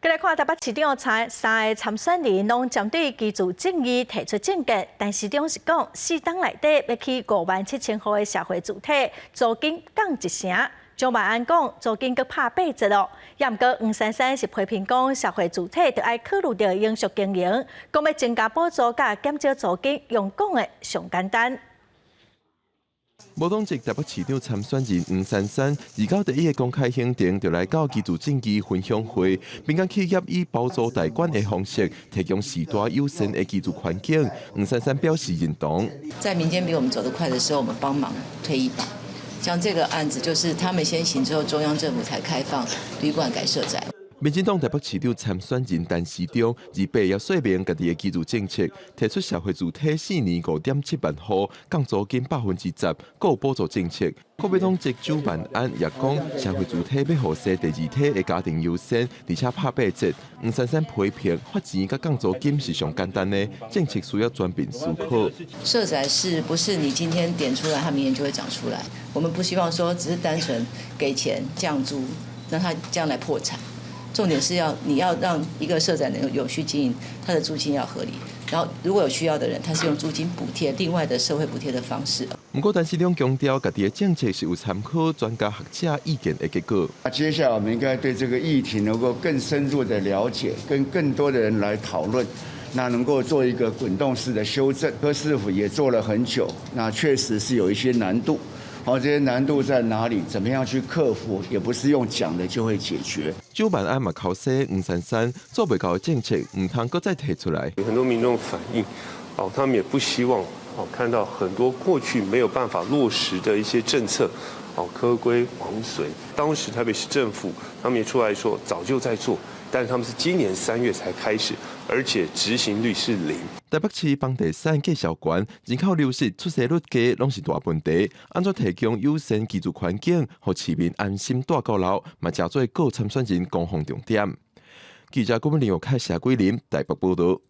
來看台北市長三个參選人攏針對居住正義提出政見，但市長是講四冬內底欲起57,000戶的社會住宅，租金降一成。蔣萬安講租金閣拍八折囉，也毋過黃珊珊是批評講社會住宅著愛考慮著永續經營，講欲增加補助佮減少租金，用講的上簡單。無黨籍台北市長參選人黃珊珊，29第一个公開行程就來到居住正義分享會，民間企業以包租代管的方式提供時代友善的居住環境。黃珊珊表示認同。在民間比我們走得快的時候，我們幫忙推一把。像這個案子，就是他們先行之後，中央政府才開放旅館改社宅。民進黨台北市長參選人陳時中，28也說明家己的居住政策，提出社會住宅四年5.7萬戶，降租金10%，閣有補助政策。國民黨籍蔣萬安也講，社會住宅欲予生第二胎的家庭優先，而且拍八折。黃珊珊批評發錢佮降租金是上簡單的政策，需要全面思考。社宅是不是你今天點出來，它明年就會長出來？我們不希望說只是單純給錢降租，讓它將來破產。重點是要你要讓一個社宅能夠永續經營，它的租金要合理。然後如果有需要的人，他是用租金補貼另外的社會補貼的方式。毋過，陳時中強調，家己的政策是有參考專家學者意見的結果。接下來我們應該對這個議題能夠更深入的了解，跟更多的人來討論，那能夠做一個滾動式的修正。柯市府也做了很久，那確實是有一些難度。好，這些難度在哪裡？怎麼樣去克服？也不是用講的就會解決。蔣萬安嘛剾洗黃珊珊做袂到的政策，毋通閣再提出來。有很多民眾反映，哦，他們也不希望哦看到很多過去沒有辦法落實的一些政策，哦，柯規黃隨。當時台北市政府他們也出來說，早就在做，但是他們是今年3月才開始，而且執行率是零。台北市房地產價數懸，人口流失、出生率低，攏是大問題。按怎提供友善居住環境，予市民安心蹛到老，嘛成做各參選人攻防重點。記者郭文玲、開謝桂林台北報道。